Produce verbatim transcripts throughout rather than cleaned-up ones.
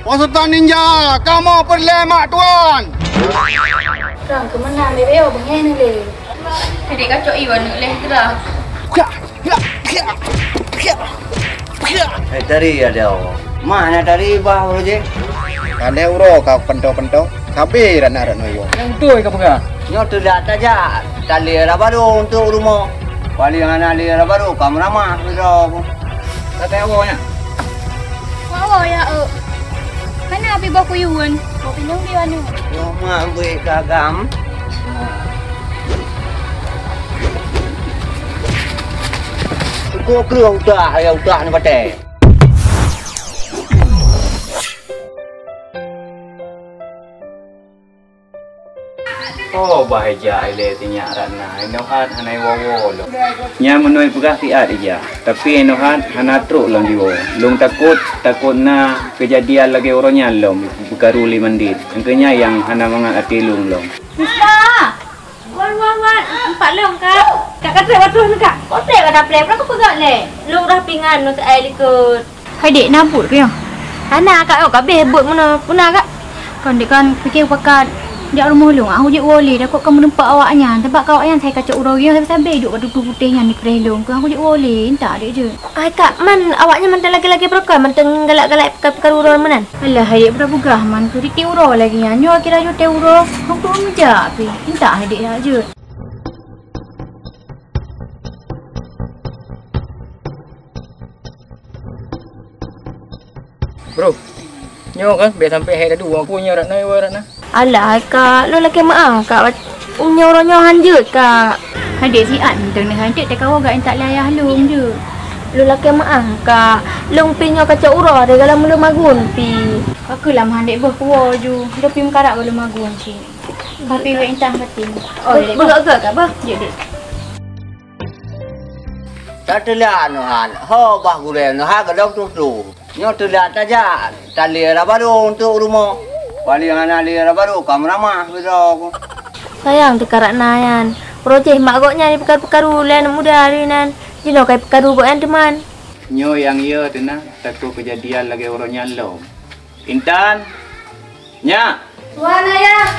Pasukan ninja, kamoe peureulèe mak tuan! Kang, keumeunang bèk-bèk beungèh neuh lé. Adak kacok ié aneuk lhèe grah. Eh, tari ada. Mana tari bah uroe jih? Ka lhèe uroe ka peuntô-peuntô, sabé rat na rat noyo. Nyang beutôi ka peugah. Nyoe teulat tajak, talé rat barô untuk rumoh. Paléng hana lé rat barô ka meuramah sidroe. Ka teuwoe nyan. Woe, woe, ya, eu. Hana pih boh kuyueuen. Boh pinyong di anu. Nyoe mak beuet kagam. Ukoe kreueh utak, ya utak ni batèe. Oh, bah ija ilèe sinyak rat na, inoe hat hana iwoe-woe lom. Nyan meunurot peugah siat ija, tapi inoe hat hana trok lom jiwoe. Lôn takot, takot na keujadian lagèe uroe nyan lom, beukaru lé mandét. Engkeu nyan nyang hana mangat até lôn lom. Misbah! Wan, wan, wan! Nampak lôn, Kak? Kak ka trép ateueh nyoe, Kak? Kok trép ka taprép? Peue keupeugah lé? Lôn rhah pingan nyoe teuai likot. Hai dek, na buet keu nyoe? Hana, Kak, oh, ka abéh buet meunoe. Peue na, Kak? Kon dek, kon pike pakat jak rumoh lôn, aku jeuet woe lé, takot ka meuneumpat awaknyan. Sabab ka awaknyan sai kacok uroe nyoe sabe-sabe duek bak tutoe putéh nyan di preh lôn. Kon aku jeuet woe lé, intat dek jeuet. Ai, Kak, man awaknyan mantong lagèe-lagèe beurokon, mantong galak-galak peuka-peuka uroe meunan. Alah, hai dek, peugah-peugah man keu tiep-tiep uroe lagèe nyan. Nyoe kira jeuet watèe uroe, hông tuwoe meujak pih. Intat hai dek jak jeuet. Bro, nyoe kan bèk sampai hai dadu, aku nyoe rat na, iwoe rat na. Alah, Kak, lôn lakèe meu'ah, Kak. Uroe nyoe han jeuet, Kak. Hai dek siat mantong nyoe han jeuet, teuka woe gak intat lé ayah lôn jeuet. Lôn lakèe meu'ah, Kak. Lôn pih nyoe kacok uroe, teuka lôn magun pih. Ka keuh lam han dek beuh kuwoe ju, lôn pih meukarat lôn magun cit. Tapi wèt intat batin. Oh, dek. Beugok-gok, Kak, bah. Jeuet, dek. Tateulah nyoe han, ho bah gurèe nyoe han gadôh tutoe. Nyoe teulat tajak, talé rat barô untuk rumoh. Paléng hana lé rat barô ka meuramah sidroe. Sayang teuka rat na nyan. Uroe jih mak gobnyan jipeukaru-peukaru lé aneuk muda lé nyan. Jinoe ka jipeukaru gobnyan teuma. Nyoe nyang yö teuna, takot keujadian lagèe uroe nyan lom. Intan! Nyak! Tuan, Ayah!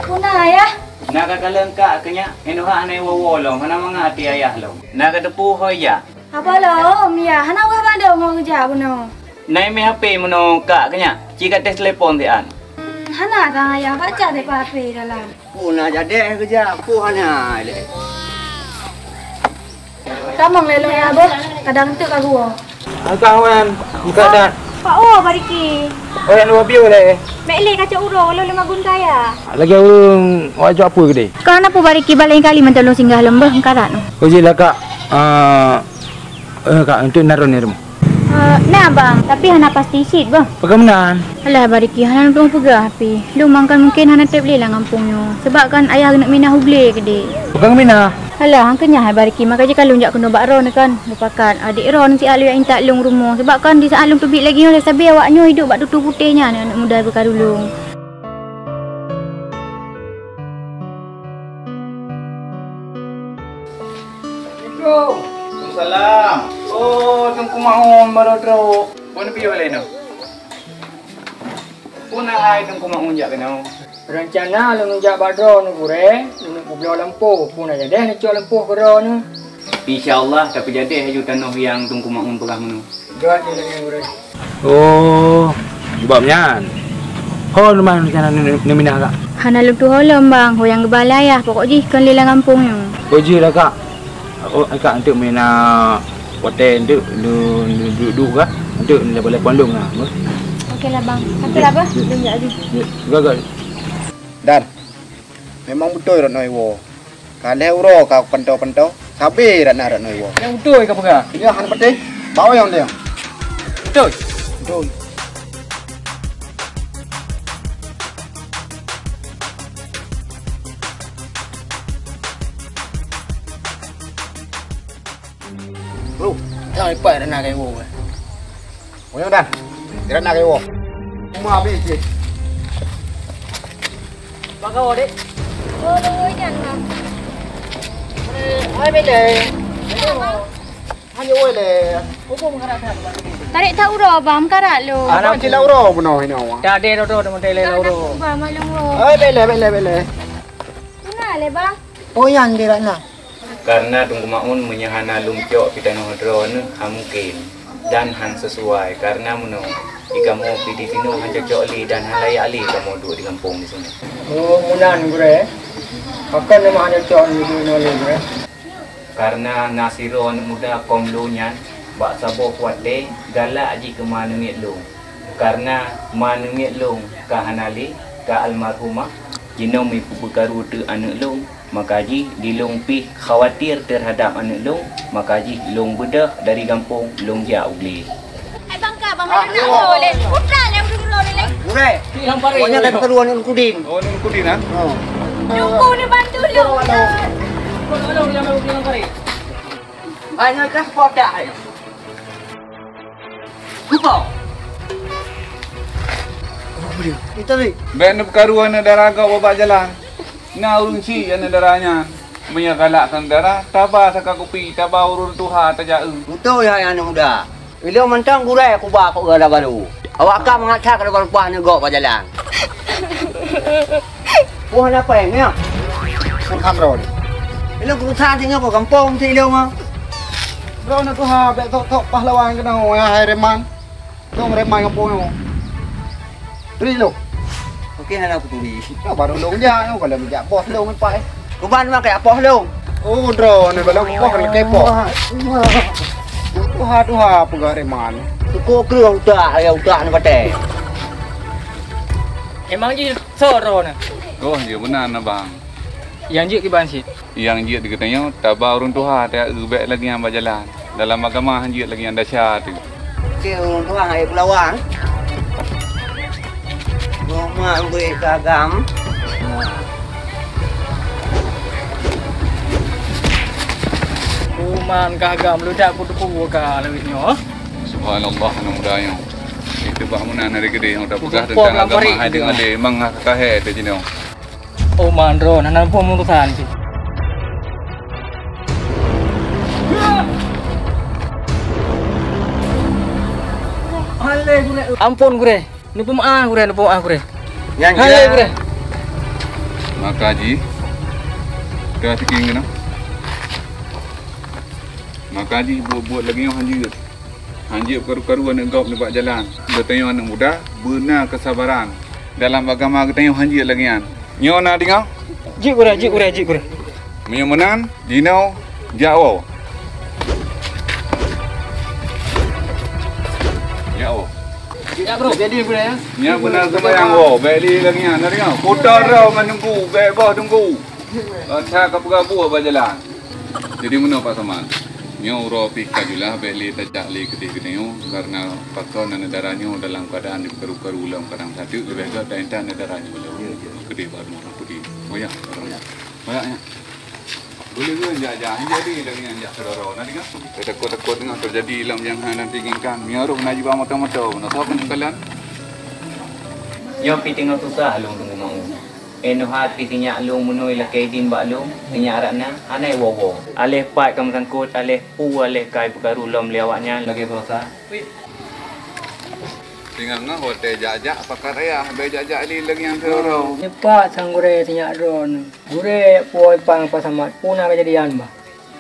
Peue na, Ayah? Na kakalon kak keu nyak, inoe hana iwoe-woe lom, hana mangat até ayah lom. Na kateupeue ho ija? Haba lom, ya, hana wah bandum ho geujak bunoe. Na imè H P meunoe kak keu nyak, ci katéh telepon siat. Hmm, hana sang ayah, baca telepon H P dalam. Peue na jadeh geujak, peue hana lé. Tamong lé lôn ya, Abah. Kadang teuk ka geuwoe. Angkah wan, buka dat. Pak, oh, bariki. Oh, yang dua biu lé. Mek lé kacok uroe, lôn lima gun kaya. Lagi ureueng awak cok apa gede? Kau na peue bariki, balaih kali mantong lôn singgah lom beuh, meukarat. Oh, jih lah, Kak. Ah, eh, Kak, untuk naron ni rumah. Eh, na, Bang, tapi hana pasti cit, Bang. Pakon meunan? Alah, bariki hana lôn peugah pih. Lôn mangkon mungken hana trép lé lam gampông nyoe. Sebab kan ayah keuneuk minah u glé keudéh. Pakon minah? Alah, han keu nyan hai bariki, maka jikalon jak keunoe bak droeneuh kan. Mupakat, adék droeneuh siat lôn jak intat lôn rumoh. Sebab kan di saat lôn teubiet lagèe nyoe lé sabe awak nyoe hidup bak tutoe putéh nyan, aneuk muda beukaru lôn. Assalamualaikum. Waalaikumsalam. Oh, Teungku Maun baru trok. Bon piye lé nyoe? Peue na hai Teungku Maun jak keunoe? Rencana lôn jak bak droeneuh gurèe, lôn peubloe lampôh. Peue na jadeh neucok lampôh keu droeneuh? Insya Allah, tapeujadeh laju tanoh nyang Teungku Maun peugah meunoe. Gét nyoe lagèe gurèe. Oh, sabab nyan. Ho leumah rencana neu-, neuminah, Kak? Hana lôn tuho lom, Bang. Ho nyang geuba lé ayah, pokok jih kon lé lam gampông nyoe. Oh, jih lah, Kak. Oh, Kak, enteuk mina watèe enteuk lôn duek-duek, Kak. Enteuk neulepon-lepon lôn lah. Oke lah, Bang. Oke lah, Bang. Lôn jak laju. Ya, gak, gak. Dan, memang beutôi Retno iwoe. Ka lhèe uroe ka pantau-pantau, sabe Ratna, Ratna iwoe. Nyang beutôi ka peugah. Nyoe hana patéh, bak nyang lé. Beutôi. Beutôi. Bro, jangan lupa Ratna ka iwoe. Uyang dah. Kira nak kayo. Uma habis je. Bagawa dek. Oh, tunggu ikan bang. Hai bele. Hanya oi le. Opo mengarah dah. Tarék that uroe, Bang, meukarat lôn. Abang cit lam uroe bunoe inoe. Tadeh droe-droe teumantong lé lam uroe. Bang, maklum uroe. Oi, bèk lé, bèk lé, bèk lé. Peue na lé, Bang? Oh, nyan di Ratna. Kareuna Teungku Maun meunyoe hana lôn cok pih tanoh droeneuh, hana mungken dan hana sisuai. Kareuna meunoe, di kamoe pih di sinoe hana cocok lé dan hana layak lé kamoe duek di gampông di sinoe. Oh, meunan, Gurèe. Pakon teuma hana cocok lé, Gurèe? Kareuna na sidroe aneuk muda kông lôn nyan bak saboh watèe galak jih keu ma namiet lôn. Kareuna ma namiet lôn ka hana lé, ka almarhumah, jinoe meupeupeukaru teuk aneuk lôn, maka jih di lôn pih khawatir teuhadap aneuk lôn, maka jih lôn beudôh dari gampông lôn jak u glé. Hai bangka, bang, hai aneuk lôn lé. Putra lé ureueng lôn lé. Gurèe. Pokoknya dari keperluan Nurudin. Oh, Nurudin, ah? Oh. Tunggu ni bantu lôn. Hanya kah podak. Kupo. Itu ni. Bèk neupeukaru aneuk dara gob bak jalan. Na ureueng chik aneuk dara nyan. Meunyoe galak keu aneuk dara, taba saka kupi, taba ureueng tuha tajak eu. Beutôi hai aneuk muda. Ilôn mantong gurèe kuba kok gata baru. Awak ka mangat that keu rupa-rupa aneuk gob bak jalan. Wah, na péng nyoe. Pun khamron. Ilôn keurusan singoh kok gampông si ilôn ah. Droeneuh tuha bèk thok-thok pahlawan keunoe, hai Reman. Dong Reman gampông nyoe. Tuléh lôn. Oke, hana kuturi. Nyoe barô lôn jak nyoe, kalau jak boh lôn, Pak, eh. Kuban mah kaya boh lôn. Oh, droeneuh kalau boh kena kepo. Tuha, tuha, peugah Reman. Suko kreueh utak, ya utak ni patai. Emang jih soro na. Oh, ya beuna na, Bang. Yang jeuet kiban cit. Nyang jeuet di geutanyoe, taba ureueng tuha tajak eu bèk lagèe nyan bak jalan. Dalam agama han jeuet lagèe nyan, desya teuh. Oke, ureueng tuha han ék peulawan. Geuh mak bri keu agam. Kuman kah agam, leudak kuteupeu ka lawét nyoe. Subhanallah, aneuk muda nyoe. Itu bak meunan hari keudeh nyang tapeugah teuntang agama hai deungon lé, memang ka kahé teuh jinoe. Oh, mandron, hana muphom urusan cit. Ampôn, Gurèe. Neupeumaáh, Gurèe, neupeumaáh, Gurèe. Nyan, Gurèe. Maka jih, ka teuking keunoe. Maka jih buet-buet lagèe nyoe han jeuet. Han jeuet karu-karu aneuk gob nibak jalan. Geutanyoe aneuk muda, beuna keusabaran. Dalam agama geutanyoe han jeuet lagèe nyan. Nyoe na deungoe? Jeuet, Gurèe, jeuet, Gurèe, jeuet, Gurèe. Meunyoe meunan, jinoe jak woe. Jak woe. Ya, bro. Jadi, Gurèe, ya? Nyan beuna seumayang woe. Bèk lé lagèe nyan, na deungoe? Kuto droe ngon teungku, bèk boh teungku. Ka peugah buet bak jalan. Jadi meunoe Pak Samad, nyoe uroe pih ka jeulah bèk lé tajak lé keudeh geutanyoe, kareuna pakon aneuk dara nyoe dalam keuadaan jipeukaru-karu lom kadang sateuk leubeh gèt taintat aneuk dara nyoe lom. Keudeh baru ureueng putih. Boyak, boyak nyan. Boleh ke jak-jak? Jadi lagèe nyan jak keudroe-droe. Na deungoe? Takot-takot deungoe teujadi lom nyang hana diinginkan. Meunyoe rôh na jiba moto-moto, meunoe soe peukalon? Nyoe pih teungoh susah lôn teunggu mau. Inoe hat pih sinyak lôn meunui lakèe idin bak lôn, sinyak Ratna, hana iwoe-woe. Aléh pat ka meusangkot, aléh peue, aléh kai peukaru lom lé awaknyan lagèe baroesa. Singoh-ngoh watèe jak-jak pakat ayah, bèk jak-jak lé lagèe nyan sidroe. Nyoe pat sang gurèe sinyak droeneuh. Gurèe puwoe pang Pak Samad, peue na keujadian bah?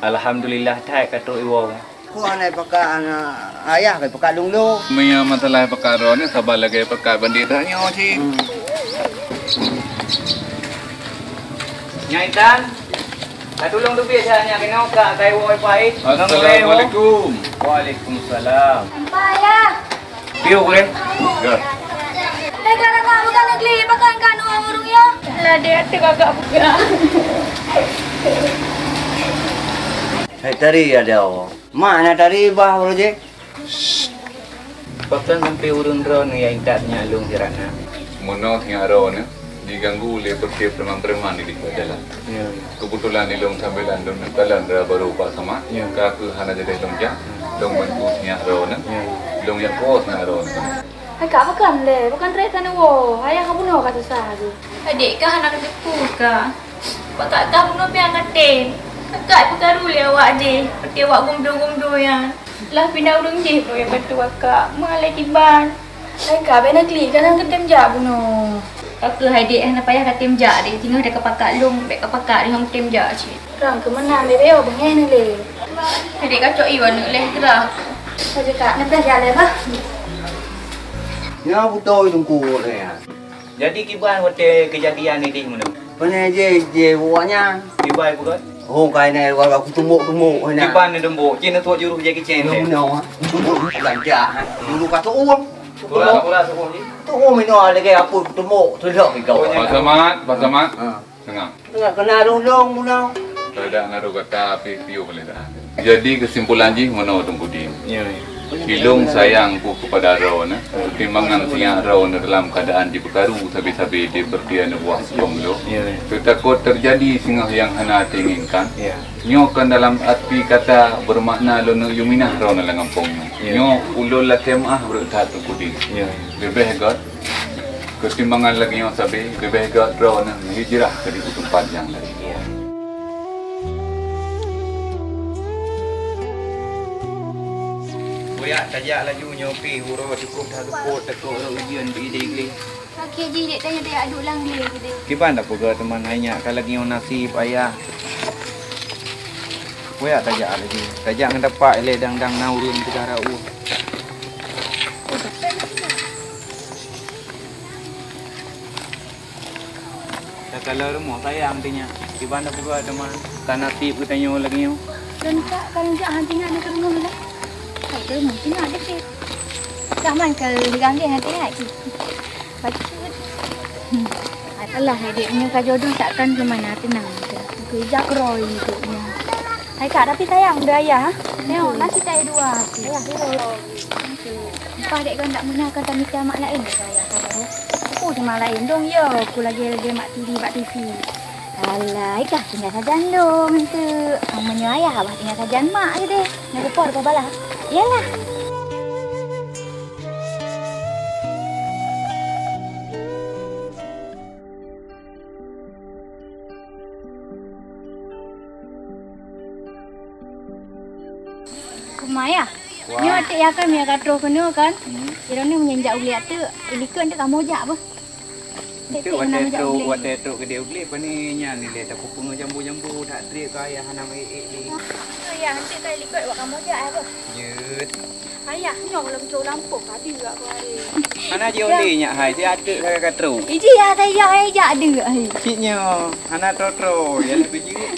Alhamdulillah, that ka trok iwoe. Kok hana ipakat aneuk ayah, ka ipakat lôn lôn. Meunyoe masalah ipakat droeneuh, saban lagèe ipakat bandét tanyoe cit. Hmm. Nyak Intan, ka tulông teubiet that nyak keunoe ka, ka iwoe ipakat. Assalamualaikum. Waalaikumsalam. Empa, Ayah. Piôh gurèe. Dah. Lé gara-gara bukan negeri, pakai kan ureueng-ureueng ya? Lah, dia tu kakak buka. Hai tari ada awak. Mak nak tari bah baru je. Pakon sampai ureueng droeneuh nyang intat nyak lôn si Ratna? Meunoe sinyak droeneuh. Diganggu lé peureukée preman-preman di dipat jalan. Ya. Keubeutulan ilông sambilan lôn neukalon dara barô Pak Samad, ya, ka kheueh hana jadeh lôn jak, lôn bantu sinyak droeneuh, ya, lôn jak kuwoe sinyak droeneuh. Hai kak, pakon lé, pakon trép taneuwoe, ayah ka bunoe ka susah lagèe. Adék ka hana kateupeue ka. Bak kak ka bunoe piang katen. Kakak peukaru lé awak jih, patéh awak gumdo-gumdo nyan. Lah pinah ureueng jih bro nyang bantu kakak. Meualai kiban. Hai kak, bèk na klik, kadang katem jak bunoe. Ka keuh hai dek, hana payah katem jak deh. Singoh deh kapakat lôn, bèk kapakat deh, hom tem jak cit. Rang keu meunan, bèk-bèk oh beungèh neuh lé. Hai dek, kacok ié aneuk leh geura. Saja kak, neupèh jak lé bah. Nyoe beutôi teungku nyan. Jadi kiban watèe keujadian idéh meunoe? Pane jih, jih buwak nyan. Kiban peugah? Oh, kai nyan, aku tumbok-tumbok nyan. Kiban ni tumbok, cit na tuwok jurôh jai keucen deh. Nyoe, nyoe. Belanja. Dulu ka tuwok. Ulah, ulah tuwok jih. Tuwok minoe lagèe apa tumbok, tumbok. Pak Samad, Pak Samad. Ha. Tengah. Tengah kena lulong meunoe. Tidak naruh kata api piu boleh dah. Jadi kesimpulan jih meunoe Teungku Din. Ya, ya. Ilong sayang ku kepada droeneuh, pertimbangan sinyak droeneuh dalam keadaan jipeukaru sabe-sabe di pertian buah seupông lôn. Ya, ya. Teutakot terjadi singoh nyang hana teuinginkan. Ya. Nyoe kan dalam arti kata bermakna lôn yue minah droeneuh lam gampông nyoe. Ya. Nyoe ulôn lakèe meu'ah breueh that Teungku Din. Ya. Leubeh gèt Keutimbangan lagèe nyoe sabe, leubeh gèt droeneuh hijrah keu di teumpat nyang laén. Iya. Kuyak tajak laju nyoe pih, uroe cukup that seupôt, takot rot ujeuen bak idéh gleh. Akhé jih dek tanyoe tajak duek lam gleh keudeh. Kiban tapeugah teuma hai nyak, ka lagèe nyoe naseb ayah. Kuyak tajak laju, tajak ngon tapak ilèe dang-dang na ureueng teuka raoh. Takalon rumoh sayang teuh nyan. Kiban tapeugah teuma, ka naseb geutanyoe lagèe nyoe. Lôn ka, ka lôn jak han teuingat na keu rumoh lôn. Hai, keu rumoh teuingat dikit. Dah man keu hilang deh han teuingat cit. Bacut. Hmm. Alah, hai dek, nyoe ka jodoh takkan keu mana teunang. Keu jak roh itu nyoe. Hai kak, tapi sayang deh ayah, ha? Nyoe, na kita dua. Ayah, dua. Leupah dek keuheundak meunan ka tamita mak laén, kata ayah, kata roh. Peue teuma laén dong, yo, ku lagèe-lagèe mak tiri bak T V. Alah, ikah tinggai sajan dong, enteuk. Meunyoe ayah, bah tinggai sajan mak keudeh. Nyoe geupot, geupot balah. Iyalah. Kumaya. Wah. Nyoe até ya kan, ya ka troh keunoe kan. Hmm. Kira ni meunyan jak u gleh tu, ilikot tu kamoe jak beuh. Enteuk watèe trok, watèe trok keudeh u gleh, pane nyan ilèe tapeupeunoh jambu-jambu, that trép ka ayah hana meuék-ék lé. Oh ya, enteuk ka ilikot wak kamoe jak, eh, beuh. Jeuet. Ayah, nyoe lom cok lampôh ka deuek keuhai. Hana jiôh lé nyak hai, siat teuk ka ka trok. Iji ya, saya hai jak deuek hai. Cit nyoe, hana troe-troe, ya lé beujeuet.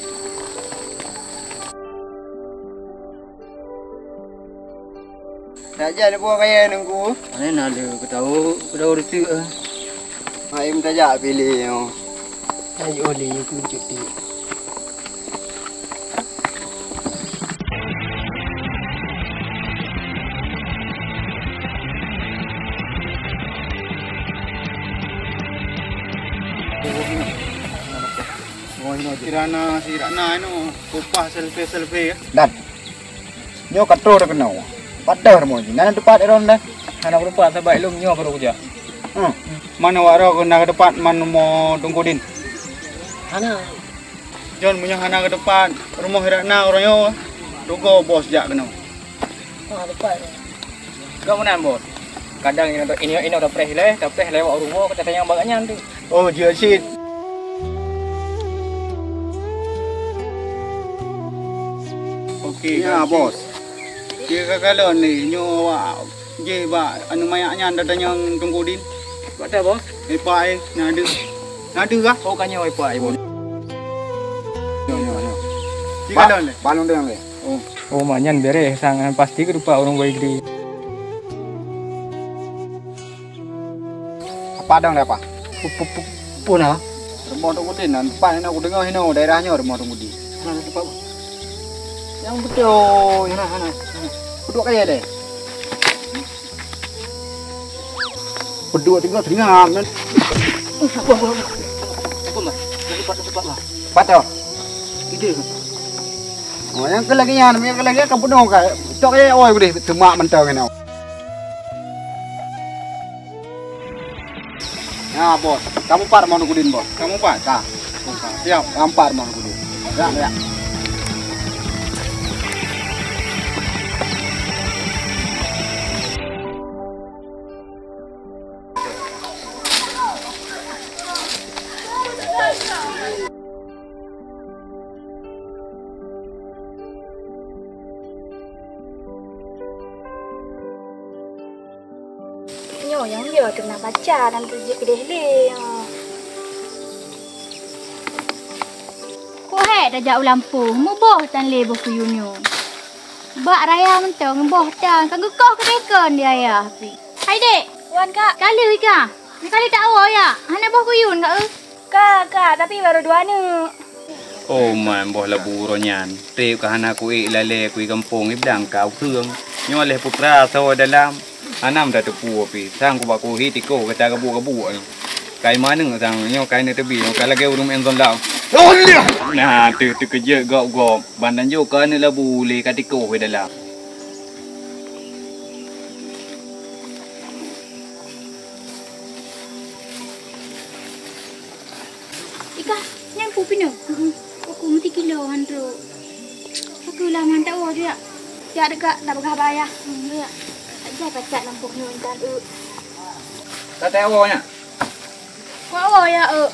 Nak jak di buah kaya nunggu. Mana nak ada ketawa, ketawa retak ah. Hai, minta jak pilih nyoe. Hai, oleh itu cuti. Oh, ino kirana si Ratna ino, upah selfie-selfie. Dan nyoe ka troh keunoe. Padahai rumoh jih. Nyan teumpat Aaron deh. Hana teumpat saban ilong nyoe baru kujak. Hmm. Mana wak roh keunan teumpat man rumoh Teungku Din? Hana. Jon, meunyoe hana teumpat rumoh Ratna uroe nyoe, tugoe bos jak keunoe. Hana teumpat. Kau meunan bos. Kadang ini ini ini udah preh leh, tapi lewat rumoh kita tanya bak nyan tu. Oh, jeuet cit. Oke, ya, bos. Dia ka kalon ni, nyoe awak jih bak anu mayak nyan datang nyang Teungku Din. Bak dah, bos? Eh, Pak, eh, nade. Nade kah? Oh, ka nyoe, Pak, eh, bos. Nyoe, nyoe, nyoe. Cik kalon leh. Balon dia leh. Oh. Oh, mak nyan bereh sang pasti keurupa ureueng wai gede. Apa dong apa? Pu-, pu-, pu-, puna. Rumoh Teungku Din nan, teumpat nyoe kudeungoe hinoe daerah nyoe rumoh Teungku Din. Hana teumpat. Nyang beutôi, hana, hana, hana. Peuduek kaya deh. Peuduek tinggal teringat, man. Apa, apa, apa? Apa, Mak? Dah sempat, dah sempat, Mak. Pat dah. Ide. Oh, nyang keu lagèe nyan, nyang keu lagèe nyan ka bunoe ka. Cok kaya oi udeh teumak mantong nyan. Ya, bos. Kamoe pat rumoh Teungku Din, bos. Kamoe pat? Ka. Siap, kamoe pat rumoh Teungku Din. Ya, ya. Nyang yo teunang baca dan teujeuet keudeh lé. Ku hek tajak u lampôh, muboh tan lé boh kuyun nyoe. Bak raya mantong boh tan, ka geukoh keudeh kon di ayah pih. Hai dek, wan kak. Kali ka. Kali tak awoe ya. Hana boh kuyun ka eu. Ka, ka, tapi baru dua aneuk. Oh man, boh labu uroe nyan. Treb ka hana kuék lalée kui gampông, iblang ka ukeung. Nyoe leh putra sawoe dalam. Hana meutateupeue pih. Sang kubak kuhi tikoh gata gabuek-gabuek nyoe. Kai maneuk sang nyoe kai neuteubi nyoe ka lagée ureuëng meu'en zon lam. Nah, teuh teukeujeuet gob-gob. Ban tanjok ka aneuk labu lé ka tikoh dalam. Ika, nyan pu pineung. Heeh. Aku meuti kilo han trok. Aku lah mantap oh dia. Ya dekat tak peugah bayah. Hmm, ya. Tak jai pacak lampôh nyoe intan eu. Ka teuwoe nyan? Woe ya eu.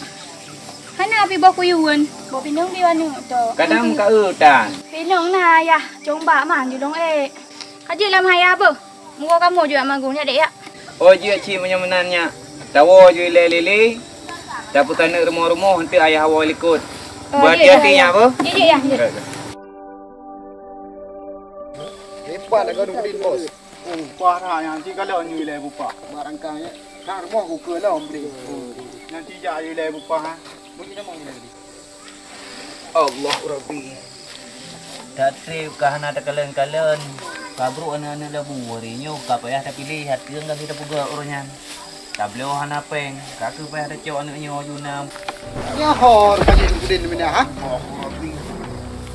Hana pi boh kuyueun. Boh pineung di anu tu. Kadang ka eu tan. Pineung na ayah. Combak man julong eh. Kaji lam haya beuh. Muka kamu juga magung ya dek ya. Oh jeuet cit meunyoe meunan nyak. Tawoe ju ilée lé-lé. Tapeusaneuk rumoh-rumoh enteuk ayah awai likot. Oh, beuhati-hati nyak beuh. Jeuet ya. Hebat lagoe Nurdin bos. Oh, parah nyang ci kalau nyoe ilée bupah. Barangkang nyak. Nang rumoh ku keu lom bri. Nanti jak ilée bupah ha. Bunyi nama ilée tadi? Allah Rabbi. Tatreb ka hana takalon-kalon. Ka brok aneuk-aneuk labu hari nyoe ka payah tapiléh ateueng ka geuh tapeugah uroe nyan. Tabloe hana péng, ka keuh payah tacok aneuk nyoe ju nam. Nyoe rupajih Nurdin mina ha? Allah Rabbi.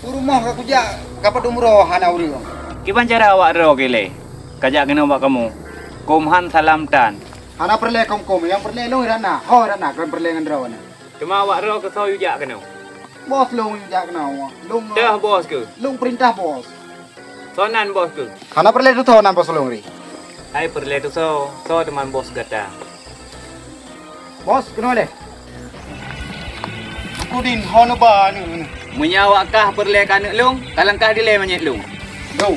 U rumoh ka kujak ka padum droe hana ureueng. Kiban cara awak droe keu ilée? Ka jak keunoe bak kamoe. Kôm han salam tan. Hana peureulée kôm-kôm, nyang peureulée lôn rot na. Ho rot na kon peureulée ngon droe na. Teuma awak droe keusoe yue jak keunoe? Bos lôn yue jak keunoe. Lôn Teuh bos keuh. Lôn peurintah bos. Soe nan bos keuh? Hana peureulée tusoe nan bos lôn ri. Hai peureulée tusoe, soe teuma bos gata? Bos, keunoe lé. Kudin ho neuba aneuk nyoe. Meunyoe awak kah peureulée keu aneuk lôn, ka langkah dilée manyét lôn. Go.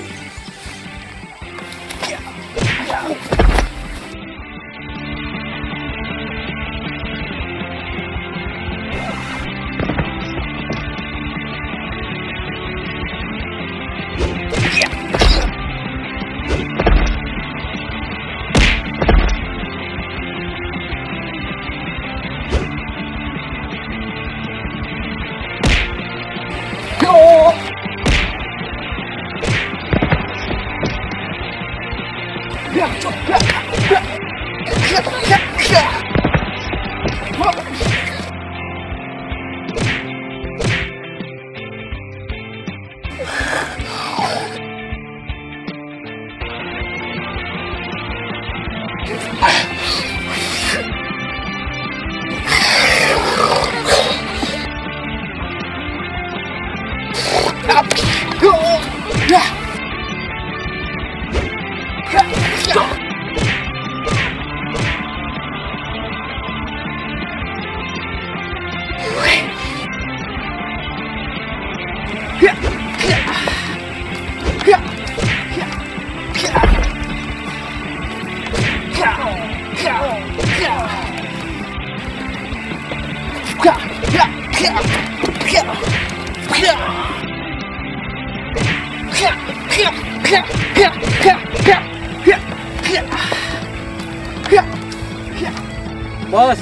Bos,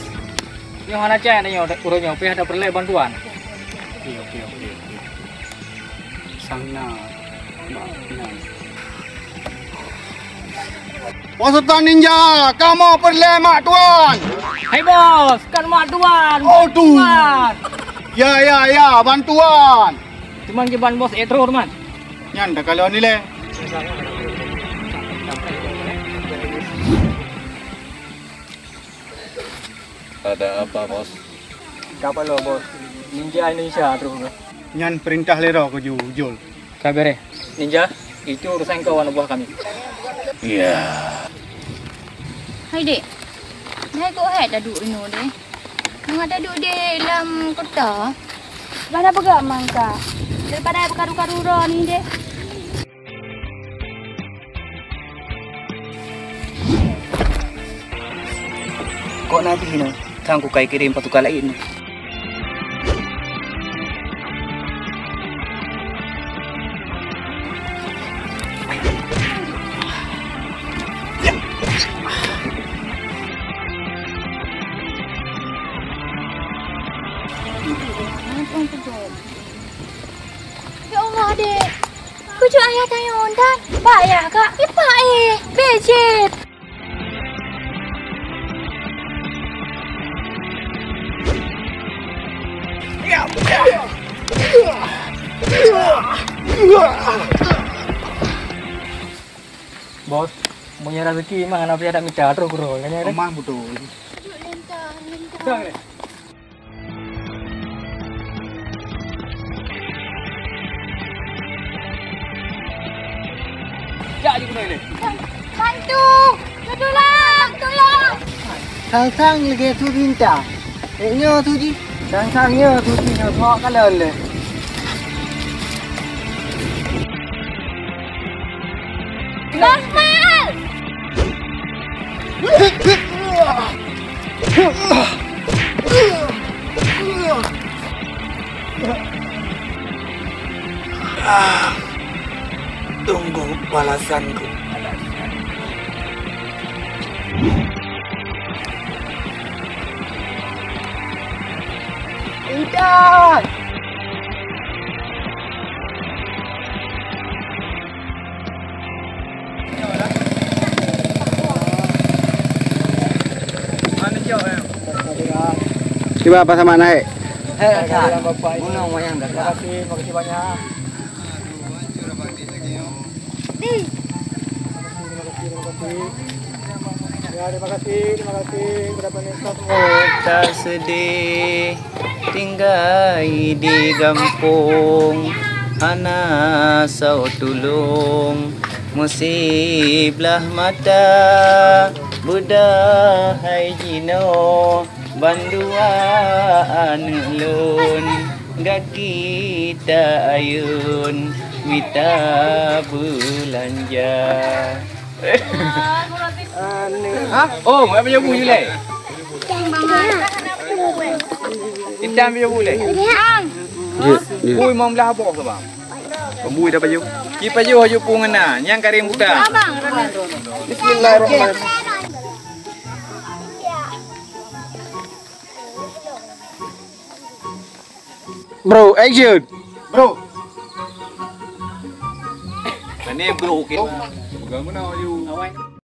nyoe hana cai nyoe, ureueng nyoe pih ada peureulée bantuan. Oke, oke, oke, oke. Sang na, mak, na. Pasukan ninja, kamoe peureulée mak tuan. Hai bos, kan mak tuan. Oh tu. Tuan. Ya, ya, ya, bantuan. Cuman kiban bos eh troh teman. Nyan takalon ilée. Ada apa, Bos? Kapal lo, Bos. Ninja Indonesia terus, Bos. Nyan perintah lé droe keu ju, Jul. Ka beureh. Ninja, itu urusan kawan buah kami. Iya. Hai dek. Dai kok hai taduek inoe deh. Ngat taduek dek lam kota. Bana peugah mangka. Daripada beukaru-karu droe ni deh. Kok na jih nyoe, sang kukai kirém pasukan laén. Ya Allah, Dek. Kujak ayah tanyoe dan bak ayah kak. Ipak eh, becet. Bos, meunyoe raseuki mah hana payah dak mita, troh keudroe, kan nyan? Omah beutôi. Kujak lintang, lintang. Jak jih keunoe ilèe. Bantu! Tolong! Tolong! Sang-sang lagèe su bintang. Èk nyoe su jih. Sang-sang nyoe su jih nyoe, sok kalon lé. Bang Mal! Ah, tunggu balasanku. Intan! Kiban pasai mak naik? Hei, Kak. Gunong wayang dah, Kak. Terima kasih, terima kasih banyak. Ya, terima kasih, terima kasih kepada pemirsa semua. Ka seudeh tinggai di gampông, hana soe tulông, meusiblah mata beudôh hai jinoe, bandua aneuk lôn gaki ta ayôn mita beulanja. Hah? Oh, mak baju bu je leh. Intan baju bu leh. Jeuet, jeuet. Bui mau belah boh ke bang? Bui dah baju. Ci baju haju pu ngena, nyang karing buta. Bismillahirrahmanirrahim. Bro, action. Bro. Ini bro, okey. Pegang mana you?